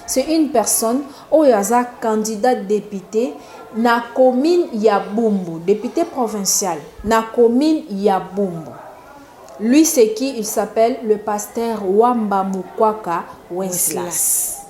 C'est une personne oyo aza candidat député na commune ya Bumbu, député provincial na commune ya Bumbu. Lui c'est qui? Il s'appelle le pasteur Wamba Mukwaka Wenceslas.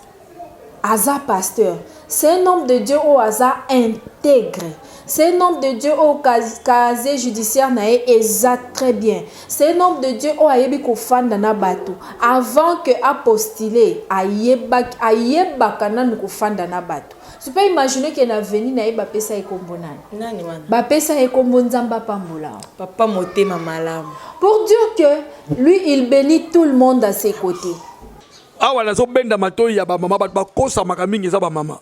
Aza pasteur. C'est un homme de Dieu oyo aza intègre. C'est un homme de Dieu oyo casier judiciaire na ye eza très bien. C'est un homme de Dieu oyo ayebi kofanda na bato. Avant que apostuler, ayebaka nanu kofanda na bato. Tu peux imaginer que na avenue na ye bapesa ye kombo nani? Nani wana? Bapesa ye kombo Nzambe apambola. Papa motema malamu. Pour dire que lui, il bénit tout le monde à ses côtés. Awa nazobenda matoi ya bamama, bato bakosamaka mingi eza bamama.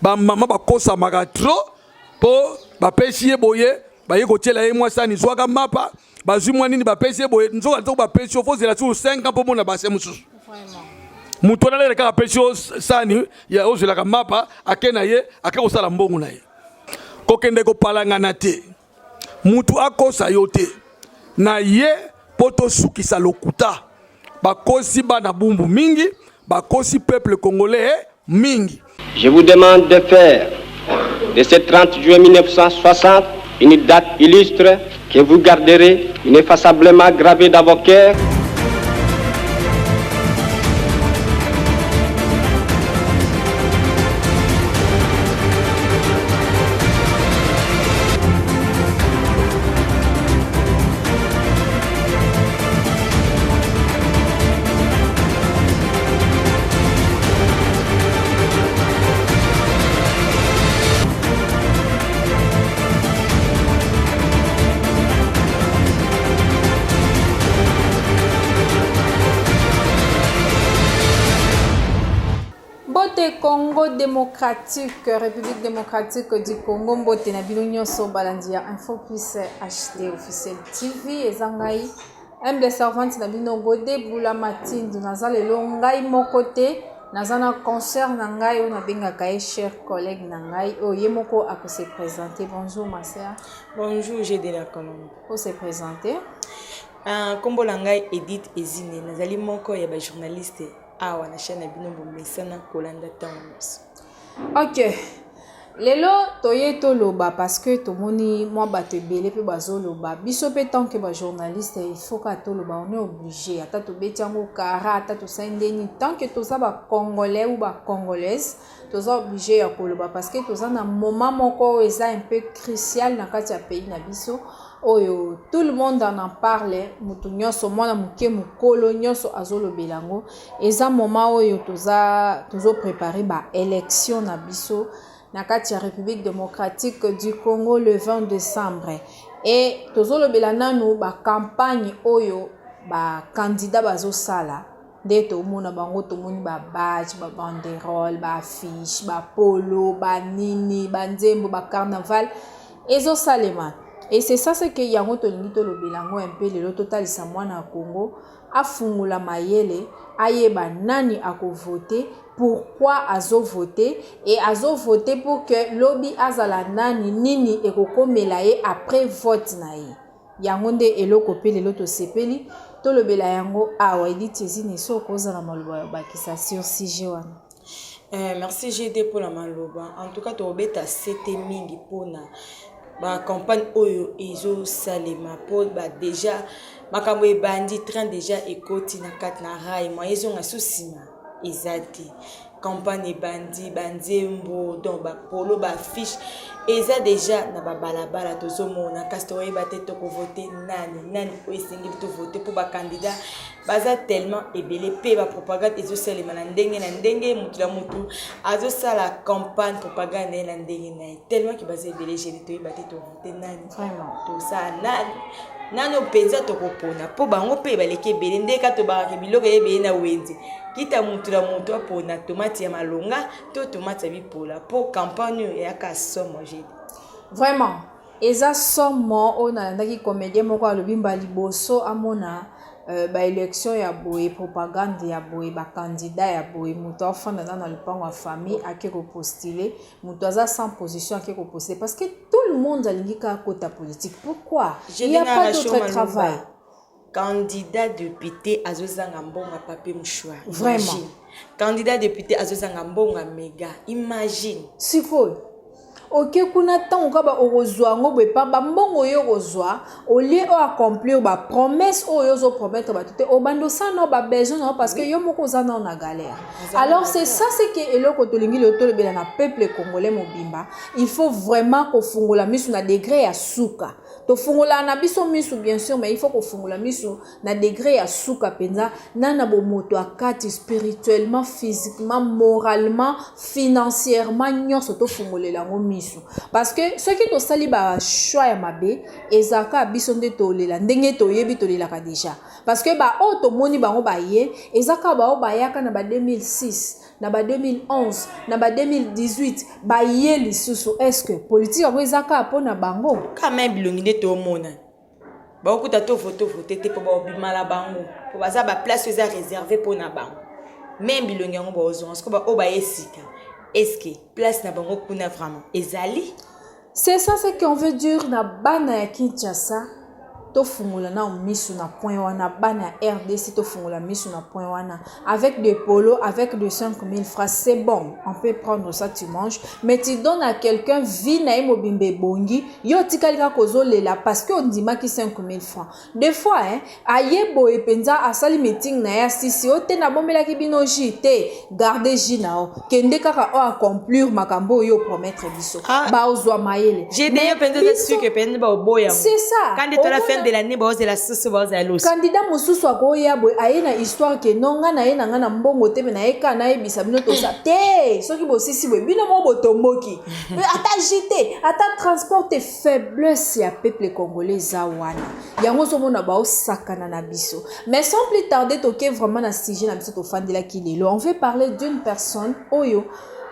Bamama bakosamaka trop mpo bapesi ye boye, baye kotiela ye mwa sani, zwaka mapa, bazwi mwa nini, bapesi ye boye, nzoka nzoko bapesi yo, fozela sur 5 ans mpo mona base mosusu. Moto wana lele kaka apesi yo sani ya ozelaka mapa, ake na ye, ake kosala mbongo na ye. Kokende kopalangana te, mutu akosa yo te na ye mpo tosukisa lokuta. Bakosi bana Bumbu mingi, bakosi peuple congolais mingi. Je vous demande de faire de ce 30 juin 1960 une date illustre que vous garderez ineffaçablement gravée dans vos cœurs. Mbote Congo démocratique, République démocratique du Congo, mbote na bino nyonso balandi ya Info Plus HD officiel TV, eza ngai humble servante na bino Gode Bula Matindu. Naza lelo ngai moko te, naza na concert na ngai oyo nabengaka ye cher collègue na ngai oyo ye moko akose présenter. Bonjour ma sœur. Bonjour, j'ai de la Colombe. Ose présenter. Nkombo na ngai Edith Ezine, nazali moko ya bajournaliste awa na chaîne na bino bomesana kolanda ntango nyonso. Ok, lelo toye toloba parce que tomoni mwa bato ebele mpe bazoloba. Biso mpe tant que bajournaliste, il faut kaka toloba, on est obligé. Ata tobeti yango kara, ata tosali ndeni, tant que toza bacongolais ou bacongolaise, toza obligé ya koloba parce que toza na moment moko oyo eza un peu crucial na kati ya pays na biso oyo tout le monde en parle. Moto nyonso, mwana moke, mokolo nyonso azolobela yango. Eza moment oyo toza tozoprépare baélection na biso na kati ya République démocratique du Congo le 20 décembre. E tozolobela nanu bacampagne oyo bacandidat bazosala. Nde tomona bango, tomoni babadge, babanderole, baaffiche, bapolo, banini, banzembo, bacarnaval ezosalema. Et c'est ça ce que yango tolingi tolobela yango un peu lelo, totalisa mwana ya Congo afungola mayele, ayeba nani akovote, pourquoi azovote et azovote pour que lobi azala nani, nini ekokomela ye après vote na ye. Yango nde eloko mpe lelo tosepeli tolobela yango awa. Edith Ezine, so okozala maloba ya bakisa sur sujet wana. Merci GD mpona maloba. En tout cas tokobeta sete mingi mpona bacampagne oyo ezosalema, mpo ba déjà makambo ebandi, train déjà ekoti na kati na rail, moyen ezonga so nsima eza te. Campagne ebandi, banzembo, donc bapolo, baaffiche eza déjà na babalabala tozomona. Kasi tokoyeba te tokovote nani, nani oyo esengeli tovote, mpo bacandidat baza tellement ebele mpe bapropagande ezosalema na ndenge na ndenge. Motu na motu azosala campagne propagande na ye na ndenge na ye, tellement ke baza ebele. Gene toyeba te tovote nani, tosala nani, nano mpenza tokopona, mpo bango mpe baleki ebele. Nde ka tobakaka biloko ebele na wenze, kita motu na motu apona tomate ya malonga to tomate ya bipola, mpo campagne oyo eyaka somo gede. Vraiment eza somo. Oyo nalandaki comédien moko alobi mba liboso amona baélection ya boye, propagande ya boye, bacandidat ya boye, moto afanda na lopango ya famille ake kopostule, moto aza sans position ake kopostule, parce que tout le monde alingi kaka kota politique. Pourquoi? Il y a pas d'autre travail. Candidat député azozanga mbongo ya papier mouchoir. Vraiment. Imagine. Candidat député azozanga mbongo ya mega. Imagine. Sikoyo oke kuna ntango kaka okozwa yango boye pa bambongo oyo okozwa olie oyo accomplir bapromesse oyo ozopromettre bato te, obanda osala nao babesoin na yo parce que yo moko oza nao na galère. Alors c'est ça, c'est que eloko tolingi lelo tolobela na peuple congolais mobimba. Il faut vraiment kofungola miso na degré ya suka. Tofungola na biso miso, bien sûr, mais il faut kofungola miso na degré ya suka mpenza, na bomoto ya kati, spirituellement, physiquement, moralement, financièrement, nyonso tofungolela yango miso, parce que soki tosali bachoix ya mabe, ezalaka biso nde tolela ndenge toyebi tolelaka déjà, parce que baoyo tomoni bango baye, eza kaka baoyo bayaka na ba 2006, na ba 2011, na ba 2018, baye lisusu. Est ce que politique yango eza kaka mpona bango? Quand même, bilongi nde toomona, bakokuta to vote vote te mpo baobima na bango, mpo baza baplace oyo eza réservé mpona bango. Même bilongi yango baozonga siko, baoyo baye sika, est-ce place na bango kuna vraiment ezali? C'est ça ce qu'on veut dire na bana ya Kinshasa. Tofungola na miso na point wana. Bana ya RDC, tofungola miso na point wana. Avec des polos, avec de 5000 francs, c'est bon, on peut prendre ça, tu manges, mais tu donnes à quelqu'un, vie na ye mobimba ebongi, yo otikali kaka kozolela parce que ondimaki 5000 francs. Des fois, hein, aye boye mpenza, asali meeting na ye, asisi o te, nabombelaki bino jus te, garde jus na yo, kende kaka oyo accomplir makambo oyo opromettre biso. Ah. Baozwa mayele. GDE mpenza eza suke mpenza baoboya. C'est ça. Quand to la fin de l'année, baozela susu, baozela loso. Candidat mosusu akoya boye, aye na histoire ke no, nga na ye na nga na mbongo te, me naye kaka nayebisa bino tosa te. Soki bosisi boye, bino moko botomboki, ata jus te, ata transport te. Faiblesse ya peuple congolais eza wana, yango ozomona baosakana na biso. Mais sans plus tarder, toke vraiment na sujet na biso tofandelaki lelo. On veut parler d'une personne oyo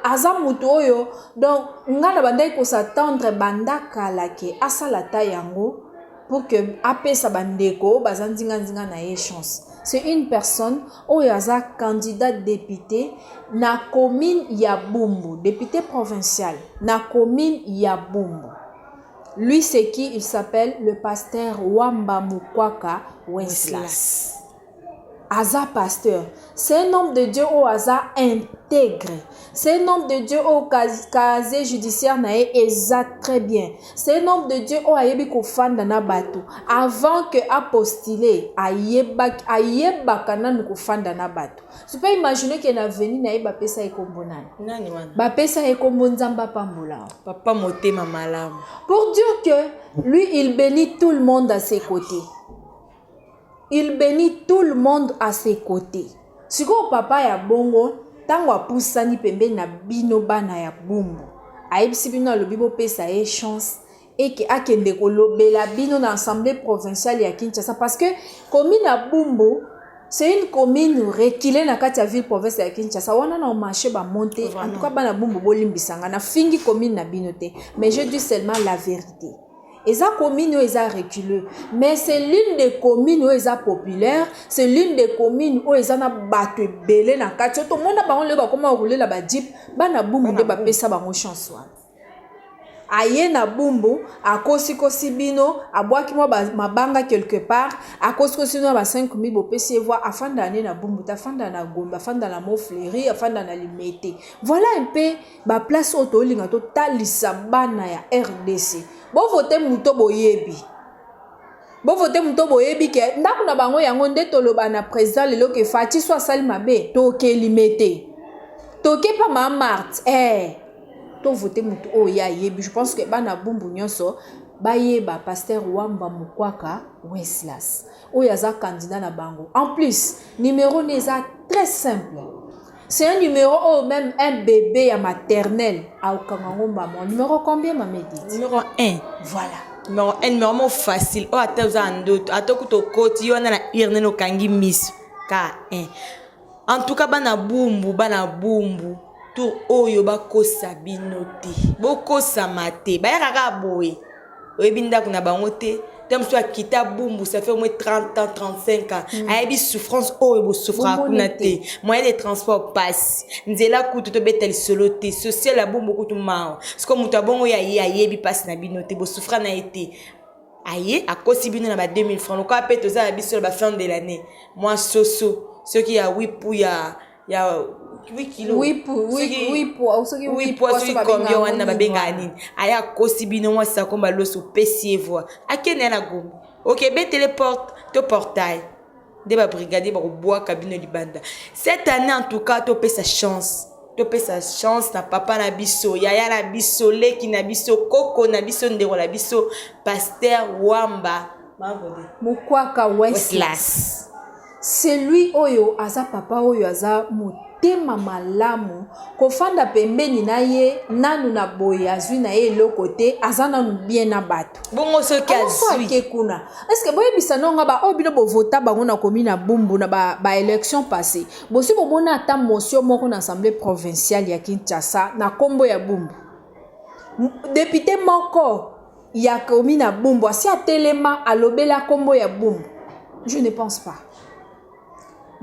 aza motu oyo, donc nga na bandaki kos'attendre banda kala ke asala ta yango pour que apesa bandeko oyo baza nzinganzinga na ye chance. C'est une personne oyo aza candidat député na commune ya Bumbu, député provincial na commune ya Bumbu. Lui, c'est qui? Il s'appelle le pasteur Wamba Mukwaka Wenceslas. Aza pasteur, c'est un homme de Dieu oyo aza intègre, c'est un homme de Dieu oyo casier judiciaire na ye eza très bien, c'est un homme de Dieu oyo ayebi kofanda na bato. Avant que apostule, ayebaka nanu kofanda na bato. Tu peux imaginer ke na veni na ye, bapesa ye kombo nani? Nani wana? Bapesa ye kombo Nzambe apambola. Papa motema malamu. Pour dire que lui, il bénit tout le monde à ses côtés, il bénit tout le monde à ses côtés. Sikoyo papa ya bongo, ntango apusani pembeni na bino bana ya Bumbu, ayebisi bino, alobi bopesa ye chance eke akende kolobela bino na assemblée provinciale ya Kinshasa, parce que commune ya Bumbu, c'est une commune reculée na kati ya ville province ya Kinshasa wana na marché bamonte. En tout cas, bana Bumbu, bolimbisanga, nafingi commune na bino te, mais je dis seulement la vérité. Eza commune oyo eza reculée, mais c'est l'une des communes oyo eza populaire, c'est l'une des communes oyo eza na bato ebele na kati oyo tomona bango lelo bakóma korouler bajeep. Bana Bumbu nde bapesa bango chance wana. Aye na Bumbu, akosikosi bino, abwaki mwa mabanga quelque part, akosikosi bino na ba 5000, bopesi ye voix. Afanda nde na Bumbu te, afanda na Gombe, afanda na Mont-Fleury, afanda na Limete. Voilà un peu baplace oyo tolinga totalisa bana ya RDC. Bovote moto boyebi, bovote moto boyebi ke ndako na bango. Yango nde toloba na président lelo ke Fatshi so asali mabe, tokelime te, toke pa ma Marte, tovote motu oyo ye ayebi. Je pense que bana Bumbu nyonso bayeba pasteur Wamba Mokwaka Wenceslas oyo aza candidat na bango. En plus, numéro ne eza très simple, c'est un numéro oyo même un bébé ya maternelle akokanga yango mbamo. Numéro combien, mama Edith? Numéro 1. Voilà. Numéro 1, numéro mo facile oyo ata oza na ndoto, ata okuta okoti yo wana na urne, okangi miso ka 1. En tout cas, bana Bumbu, bana Bumbu, tour oyo bakosa bino te, bokosama te. Bayaka kaka boye, oyebi ndako na bango te. Te mosusu akita Bumbu, ça fait au moins 30 ans, 35 ans. Ayebi souffrance oyo bosouffraka kuna te. Moyen de transport passe, nzela kutu tobeta lisolo te, social ya Bumbu kutu mawa. Siko moto abongo oyo aye, ayebi mpasi na bino te, bosouffra na ye te. Aye akosi bino na ba 2000 francs lokola mpe toza na biso na ba fin de l'année mwa soso soki ya wipu ya ya 8 kilo soki combien wana babengaka nini aye akosi bino mwa sakomba loso opesi ye voi akende ya na gombe oke betele porte to portail nde ba brigadier bakobwaka bino libanda cette année en tout cas topesa chance topesa chance na papa na biso yaya na biso leki na biso koko na biso ndeko na biso pasteur wamba Mukwaka Wesley celui oyo aza papa oyo aza motema malamu kofanda pembeni na ye nanu na boye azwi na ye eloko te aza nanu bien na bato bongo soki azwi ake kuna est-ce boyebisa nonga ba oyo bino bovota bango na komi na bumbu na ba, ba élection passée bosi bomona ata motion moko na assemblée provinciale ya Kinshasa na kombo ya Bumbu député moko ya komi na Bumbu asi atelema alobela kombo ya Bumbu je ne pense pas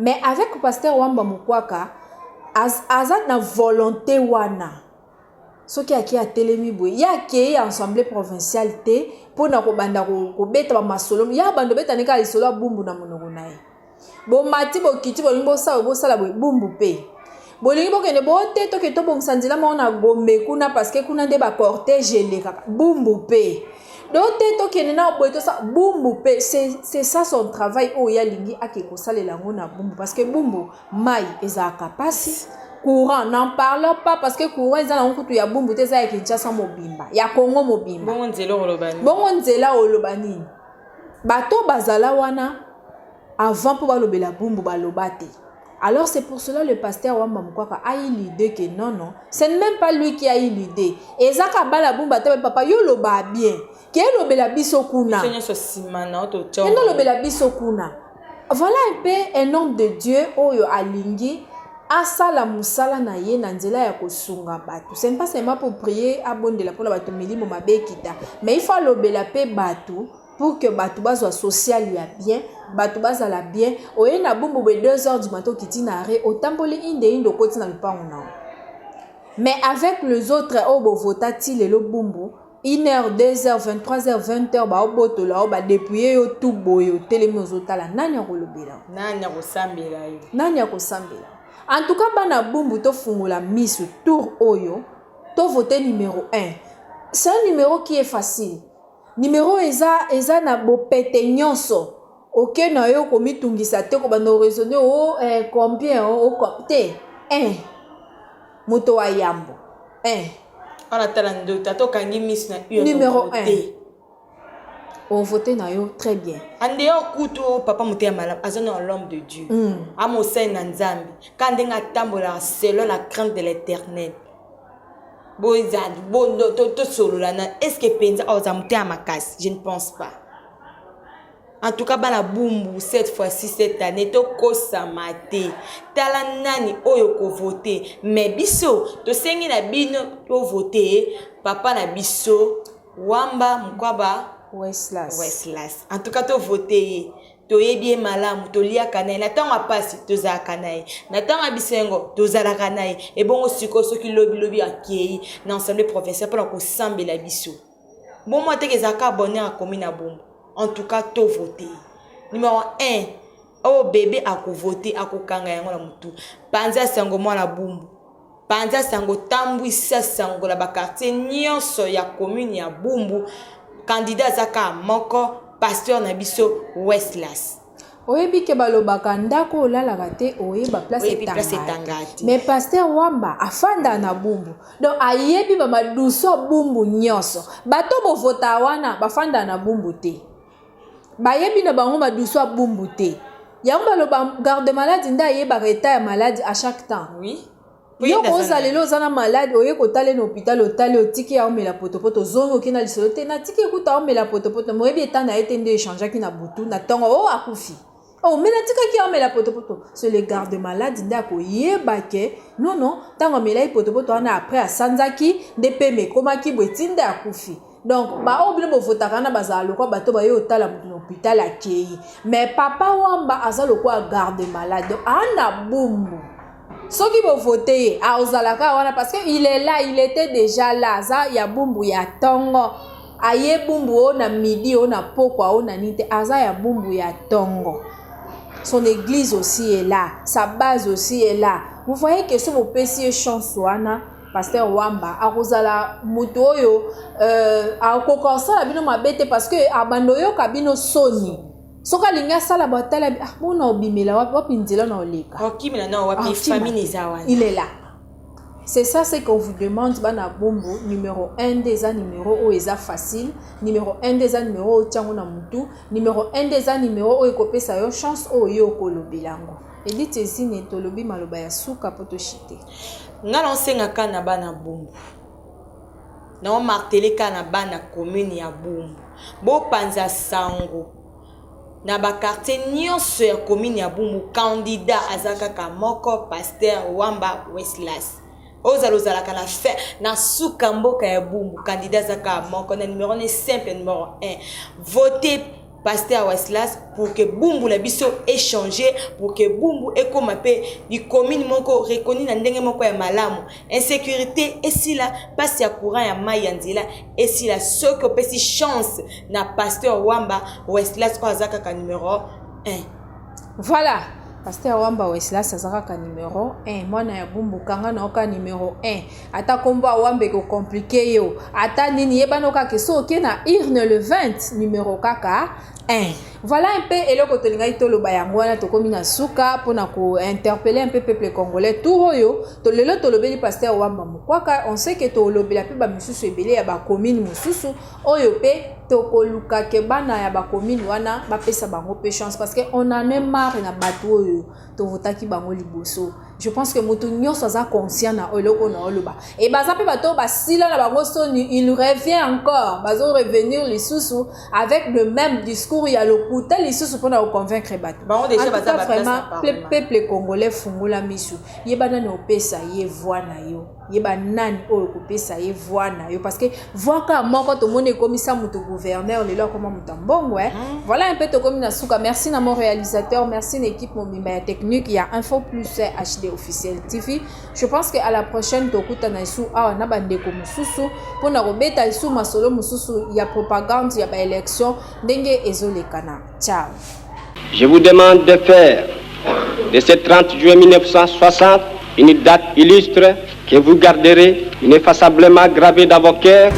mais avec pasteur Wamba Mukwaka az, aza na volonté wana soki ake atelemi boye ye akei assemblée provinciale te mpona kobanda kobeta bamasolo ye abanda obeta kaka lisolo ya Bumbu na monoko na ye bomati bokiti bolingi bosala bosala boye Bumbu mpe bolingi bokende bote toke tobongisa nzela moko na Gombe kuna parce que kuna nde bacortège elekaka Bumbu mpe do te tokende na boye tosala Bumbu mpe c'est ça son travail oyo ye alingi ake kosalela yango na Bumbu parce que Bumbu mai ezalaka mpasi courant n'en parlons pas parce que courant eza nango kutu ya Bumbu te eza ya Kinshasa mobimba ya Congo mobimba bongo nzela oloba nini bongo nzela oloba nini bato bazala wana avant mpo balobela Bumbu baloba te alors c'est pour cela le pasteur Wamba Mukwaka a eu l'idée que non non ce n'est même pas lui qui a eu l'idée ezaka bala Bumbu ata papa yo loba bien ke elobela biso kuna biso nyonso nsima na totya kende olobela biso kuna voilà un peu un homme de Dieu oyo alingi asala mosala na ye na nzela ya kosunga bato ce n'est pas seulement pour prier abondela mpona bato milimo mabe ekita mais il faut alobela mpe bato pour que bato bazwa social ya bien bato bazala bien oye na Bumbu boye 2 heures du matin okiti na arrêt otamboli inde inde okoti na lupango na yo mais avec les autres oyo bovota ti lelo Bumbu 1 heure 2 heures 23 heures 20 heures baobotola oyo badépouiller yo tu boye otelemi ozotala nani akolobela nani akosambela yo nani akosambela en tout cas bana Bumbu tofungola miso tour oyo tovote numéro 1 c'est un numéro qui est facile numéro eza eza na bopete nyonso oke na yo komitungisa te kobanda oraisonner o eh, combien o, o, te 1 moto wa yambo 1 wana tala ndoto ata okangi miso na Numéro 1. Ovote na yo très bien. Ande yo kutu papa motema malamu aza na l'homme de Dieu amosali na Nzambe ka ndenge atambolaka selon la crainte de l'Éternel boza tosolola na est ce que mpenza oza motema makasi je ne pense pas en tout cas bana Bumbu cette fois-ci cette année tokosama te tala nani oyo kovote mais biso tosengi na bino tovote papa na biso Wamba Mukwaba Weslas. Weslas en tout cas tovote ye toyebi ye malamu toliaka na ye na ntango ya pasi tozalaka na ye na ntango ya bisengo tozalaka na ye ebongo sikoyo soki lobilobi akei na assemblée provinciale mpona kosambela biso bongo ateke ezalaka bonheur akomi na Bumbu en tout cas tovote ye numéro 1 oyo bebe akovote akokanga yango na motu panza sango mwana Bumbu panza sango tambwisa sango na baquartier nyonso ya commune ya Bumbu candidat aza kaka moko pasteur na biso Weslas oyebi ke balobaka ndako olalaka te oyeba place Oyebi place etangaka etangaka te. mais pasteur Wamba afanda na Bumbu donc ayebi bamaduso Bumbu nyonso bato bovota wana bafanda na Bumbu te bayebi na bango maduso ya Bumbu te yango baloba garde malade nde ayebaka état ya malade à chaque temps oui yo koza lelo oza na malade oye kotala na hôpital otali otiki ya omela potopoto ozongi oke na lisolo te natiki ekuta omela potopoto moyebi eta na ye te nde echangeaki na butu na ntongo o akufi oh me natikaki ya omela potopoto c'est le garde malade nde akoyeba ke non non ntango amelaki potopoto wana après asanzaki nde peme ekomaki boye ti nde akufi donc baoyo bino bovotaka wana bazala lokwa bato baye otala moto na hôpital akei mais papa Wamba aza lokwa garde malade donc ana Bumbu soki bovote ye azalaka wana parce que il est là il était déjà là aza ya Bumbu ya ntongo. Aye Bumbu o na midi o na pokwa o na nini te, aza ya Bumbu ya tongo. Son église aussi est là, sa base aussi est là. Vous voyez que soki bopesi ye chance wana, pasteur Wamba akozala moto oyo akoka kosala bino mabe te, parce que abanda oyoka bino soni. Soki alingi asala batala, ah, bona obimela wapi, wapi nzela na oleka. Okimela na wapi? Akima. Famille eza wana. Il est là. C'est ça ce qu'on vous demande, bana Bumbu. Numéro 1 nde eza numéro oyo eza facile. Numéro 1 nde eza numéro oyo tiango na mutu. Numéro 1 nde eza numéro oyo ekopesa yo chance oyo yo okolobela yango. Edith Ezine, tolobi maloba ya suka mpo toshite. Nga na osengaka na bana Bumbu, naomarteler kaka na bana commune ya Bumbu: bopanza sango na baquartier nyonso ya commune ya Bumbu. Candidat aza kaka moko, pasteur Wamba Weslas. Ozala ozalaka na fin na suka mboka ya Bumbu, candidat aza kaka moko na numéro ne simple, numéro 1. Vote pasteur Weslas pour que Bumbu na biso échange, pour que Bumbu ekóma mpe bicommune moko reconnu na ndenge moko ya malamu. Insécurité esila, mpasi ya courant, ya mai, ya nzela esila, soki opesi chance na pasteur Wamba Weslas oyo aza kaka numéro 1. Voilà, pasteur Wamba Weslas aza kaka numéro 1. Mwana ya Bumbu, kanga na oka numéro 1. Ata nkombo ya Wamba ekocompliquer yo ata nini, yebana kaka so oke na urne le 20, numéro kaka 1. Voilà un peu eloko tolingaki toloba yango wana. Tokomi na suka mpona kointerpeller un peu peuple congolais. Tour oyo to lelo tolobeli pasteur Wamba Mokwaka. On sait que tolobela mpe bamisusu ebele ya bacommune mosusu oyo mpe tokoluka ke bana ya bacommune wana bapesa bango mpe chance, parce que on en est marre na bato oyo tovotaki bango liboso. Je pense que moto nyonso aza conscient na eloko na oloba. E baza mpe bato oyo basila na bango soni. Il revient encore, bazo revenir lisusu avec le même discours ya lokuta lisusu mpona koconvaincre bato. Bango déjà En tout baza cas, baplace na vraiment, parlement. Peuple congolais, fungola misu, yeba nani opesa ye voix na yo, yeba nani oyo okopesa ye voix na yo, parce que voix kaka moko tomoni ekomisa moto gouverneur, lelo akoma moto ya mbongo, eh. Voilà un peu, tokomi na suka. Merci na mon réalisateur, merci na équipe mobimba ya technique ya Info Plus HD Officiel TV. Je pense que à la prochaine, tokutana esu awa na bandeko mosusu mpona kobeta esu masolo mosusu ya propagande ya baélection ndenge ezolekana. Ciao. Je vous demande de faire de ce 30 juin 1960 une date illustre que vous garderez ineffaçablement gravée dans vos cœurs.